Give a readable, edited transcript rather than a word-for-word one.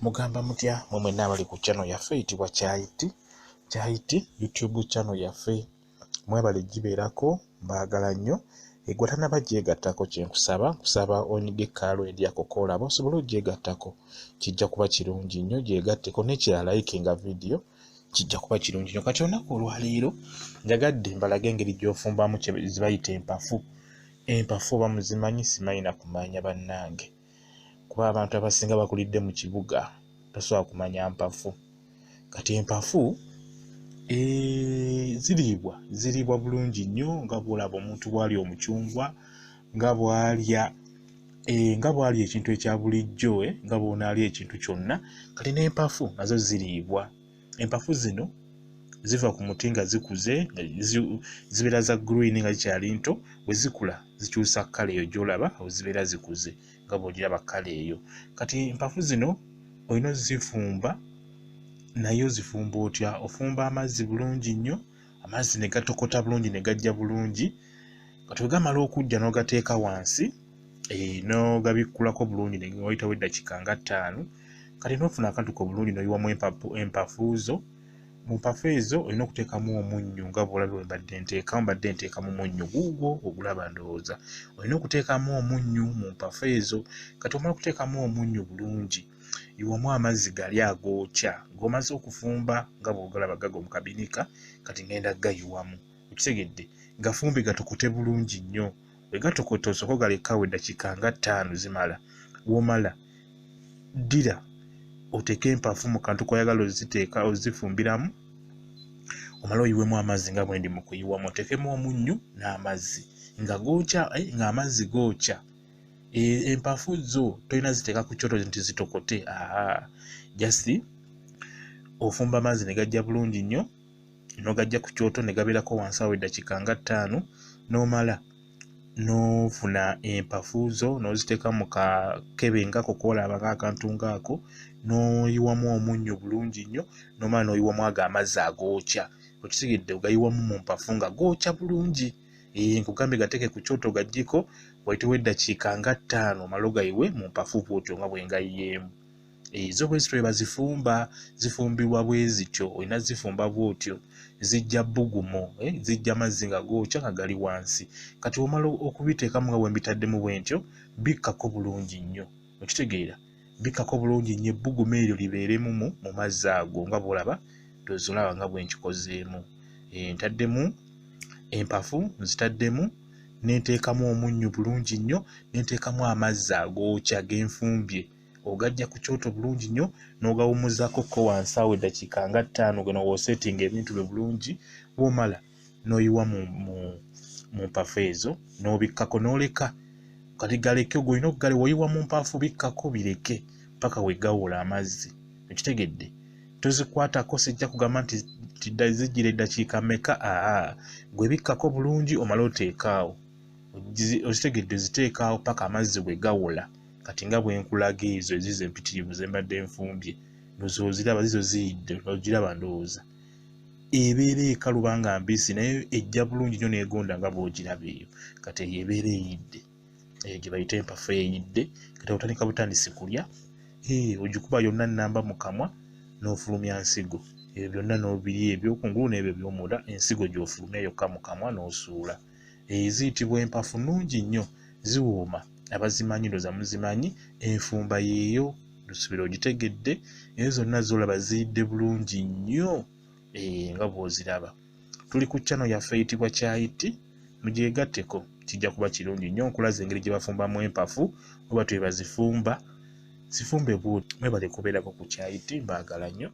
Mugamba mutya mwe mwenna abali ku channel yaffe eyitibwa Kyayiti, Kyayiti YouTube channel yaffe. Mwebale gibeerako, mbaagala nnyo. Egwe tannaba gyegattako kye nkusaba, nkusaba onyige ekkaalo eryako k'olaba osobole ogyegattako. Kijja kuba kirungi nnyo, gyegatteko n'ekirala likinga vidiyo, kijja kuba kirungi nnyo. Kati olunaku olwaleero njagadde mbalage engeri gy'ofumbamu kye bayita empafu. Empafu oba muzimanyi simanyi na kumanya bannange. Kuba abantu abasinga bakulidde mu kibuga tosobola kumanya mpafu. Kati empafu ziriibwa, ziriibwa bulungi nnyo nga bw'olaba omuntu bw'alya omucungwa, nga bw'alya ekintu ekya bulijjo, nga bw'onaalya ekintu kyonna. Kati n'empafu nazo ziriibwa. Empafu zino ziva ku muti nga zikuze, zibeera za green nga zikyali nto, bwe zikula zikyusa kkala eyo gy'olaba, awo zibeera zikuze nga bw'ogiraba kkala eyo. Kati empafu zino olina ozifumba, naye ozifumba otya? Ofumba amazzi bulungi nnyo, amazzi ne gatokota bulungi ne gajja bulungi. Kati bwe gamala okujja n'ogateeka wansi, n'ogabikkulako bulungi ne wayitawo eddakiika nga 5. Kati n'ofuna akantu ko bulungi n'oyiwamu empafu zo. Mu mpafu ezo olina okuteekamu omunnyu nga bw'olabye bwe mbadde nteekamu, mbadde nteekamu munnyu guugwo ogulaba ndowooza. Olina okuteekamu omunnyu mu mpafu ezo. Kati omala okuteekamu omunnyu bulungi, yiwamu amazzi gali agookya. Ng'omaze okufumba nga bw'ogalaba gago mu kabinika, kati ngenda gayiwamu. Okitegedde? Gafumbe gatokote bulungi nnyo. Bwe gatokota osooke ogaleke awo eddakiika nga 5 zimala. W'omala ddira oteeke empafu mu kantu k'oyagala oziteeka ozifumbiramu, omale oyiwemu amazzi nga bwe ndi mu kuyiwamu, oteekemu omunnyu n'amazzi nga gookya, ng'amazzi gookya. Empafu zo tolina ziteeka ku kyoto nti zitokote, just ofumba amazzi ne gajja bulungi nnyo, n'ogajja ku kyoto ne gabeerako wansi awo eddakiika nga 5, n'omala n'ofuna empafu zo n'oziteeka mu kakebe ng'ako k'olaba ng'akantu ng'ako, n'oyiwamu omunnyu bulungi nnyo, n'omala n'oyiwamu ago amazzi agookya. Okitegedde? Ogayiwamu mu mpafu nga gookya bulungi. Nkugambye gateeke ku kyoto gaggyeko, wayitewo eddakiika nga 5 omale ogayiwe mu mpafu bw'otyo nga bwe ngayiyeemu. Zo bwe zityo bwe bazifumba, zifumbibwa bwe zityo, olina zifumba bw'otyo, zijja bbugumu, zijja mazzi nga gookya nga gali wansi. Kati bw'omala okubiteekamu nga bwe mbitaddemu bwe ntyo, bikkako bulungi nnyo. Okitegeera? Bikkako bulungi nnyo ebbugumu eryo libeeremu mu mazzi ago nga bw'olaba, ndowooza olaba nga bwe nkikozeemu. Ntaddemu empafu, nzitaddemu, ne nteekamu omunnyu bulungi nnyo, ne nteekamu amazzi agookya ge nfumbye. Ogajja ku kyoto bulungi nnyo, n'ogawummuzaako ko wansi awo eddakiika nga 5, gano w'osetinga ebintu byo bulungi. Bw'omala n'oyiwa mu mpafu ezo, n'obikkako n'oleka. Kati galeke, ogwo olina okugaleka, w'oyiwa mu mpafu bikkako bireke paka we gawola amazzi. Okitegedde? Tozikwatako, sijja kugamba nti zijjira eddakiika mmeka, gwe bikkako bulungi omale oteeke awo. Okitegedde? Ziteeke awo paka amazzi bwe gawola. Kati nga bwe nkulaga ezo ezizo empitirivu ze mbadde nfumbye, ndowooza oziraba zizo ziyidde, ogiraba ndowooza. Ebeera ekaluba nga mbisi naye ejja bulungi nnyo n'egonda nga bw'ogiraba eyo. Kati eyo ebeera eyidde, eyo gye bayita empafu eyidde. Kati otandika butandisi kulya, ogikuba yonna nnamba mu kamwa n'ofulumya nsigo. Ebyo byonna n'obirya ebyokungulu n'ebyo eby'omunda, ensigo gy'ofulumya yokka mu kamwa n'osuula. Ziyitibwa empafu, nnungi nnyo, ziwooma. Abazimanyi ndowooza muzimanyi, enfumba yeeyo, nsuubira ogitegedde. Ezo zonna z'olaba ziyidde bulungi nnyo, nga bw'oziraba. Tuli ku channel yaffe eyitibwa Kyayiti, mugyegatteko, kijja kuba kirungi nnyo. Nkulaze engeri gye bafumbamu empafu, oba twe bazifumba, zifumbe bw'otyo. Mwebale kubeerako ku Kyayiti, mbaagala nnyo.